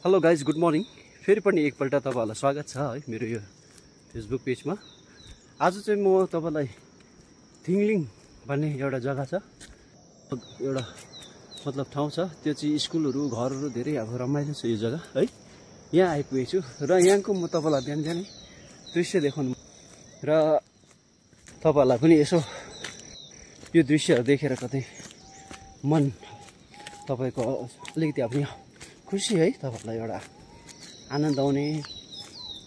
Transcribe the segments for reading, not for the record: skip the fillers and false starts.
Hello guys, good morning. फेरि पनि एकपल्ट तपाईँहरूलाई स्वागत छ है मेरो यो फेसबुक पेजमा। आज चाहिँ म तपाईँलाई थिङलिङ भन्ने एउटा जग्गा छ, एउटा मतलब ठाउँ छ, त्यो चाहिँ स्कुलहरू घरहरू धेरै अब रमाइलो छ यो जग्गा है। यहाँ आइपुगेको छु र यहाँको म तपाईँलाई बिहान बिहानै दृश्य देखाउनु र तपाईँहरूलाई पनि यसो यो दृश्यहरू देखेर कतै मन तपाईँको अलिकति अब यहाँ खुसी है, तपाईँहरूलाई एउटा आनन्द आउने,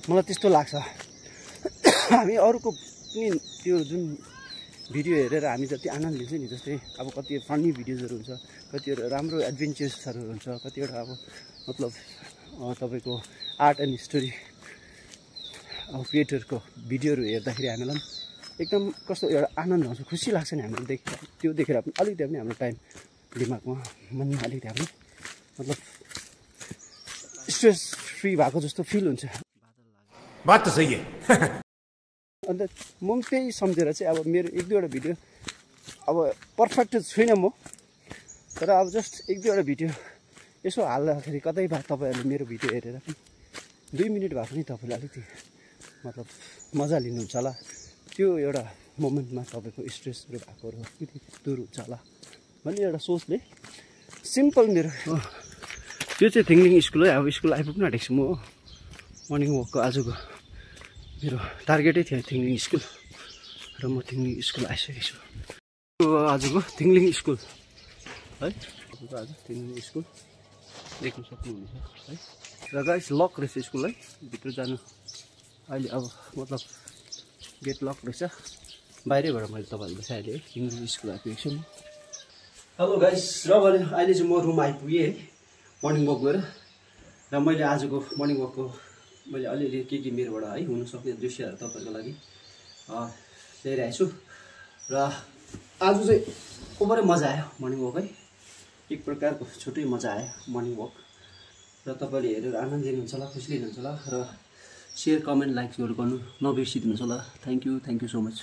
मलाई त्यस्तो लाग्छ। हामी अरूको पनि त्यो जुन भिडियो हेरेर हामी जति आनन्द लिन्छ नि, जस्तै अब कति फनी भिडियोजहरू हुन्छ, कतिवटा राम्रो एडभेन्चर्सहरू हुन्छ, कतिवटा अब मतलब तपाईँको आर्ट एन्ड हिस्टोरी अब क्रिएटरको भिडियोहरू हेर्दाखेरि हामीलाई एकदम कस्तो एउटा आनन्द आउँछ, खुसी लाग्छ नि हामीले देखेर। त्यो देखेर पनि अलिकति पनि हाम्रो टाइम दिमागमा मनमा अलिकति हामी मतलब स्ट्रेस फ्री भएको जस्तो फिल हुन्छ। बात त सही है। अन्त म त्यही सम्झेर चाहिँ अब मेरो एक दुईवटा भिडियो, अब पर्फेक्ट छुइनँ म, तर अब जस्ट एक दुईवटा भिडियो यसो हाल्दाखेरि कतै भए तपाईँहरूले मेरो भिडियो हेरेर पनि 2 मिनट भए पनि तपाईँले अलिकति मतलब मजा लिनुहुन्छ होला। त्यो एउटा मोमेन्टमा तपाईँको स्ट्रेसहरू भएकोहरू अलिकति दूर हुन्छ होला भन्ने एउटा सोचले सिम्पल मेरो त्यो चाहिँ थिङलिङ स्कुल है। अब स्कुल आइपुग्नु आँटेको छु म। मर्निङ वकको आजको मेरो टार्गेटै थियो थिङलिङ स्कुल र म थिङलिङ स्कुल आइसकेको छु। आजको थिङलिङ स्कुल है, आज थिङलिङ स्कुल देख्न सक्नुहुन्छ है। र गाइस लक रहेछ स्कुल है, भित्र जानु अहिले अब मतलब गेट लक रहेछ। बाहिरैबाट मैले तपाईँहरूले देखाइहालेँ है, थिङलिङ स्कुल आइपुगेको छु म। हेलो गाइस, र भने अहिले चाहिँ म रुम आइपुगेँ है मर्निङ वक गरेर। र मैले आजको मर्निङ वकको मैले अलिअलि के मेरोबाट है हुनसक्ने दृश्यहरू तपाईँहरूको लागि ल्याइरहेको छु। र आज चाहिँ ओभरै मजा आयो मर्निङ वक है, एक प्रकारको छुट्टै मजा आयो मर्निङ वक। र तपाईँले हेरेर आनन्द लिनुहुन्छ होला, खुसी लिनुहुन्छ होला, र सेयर कमेन्ट लाइक्सहरू गर्नु नबिर्सिदिनुहोस् होला। Thank you so much.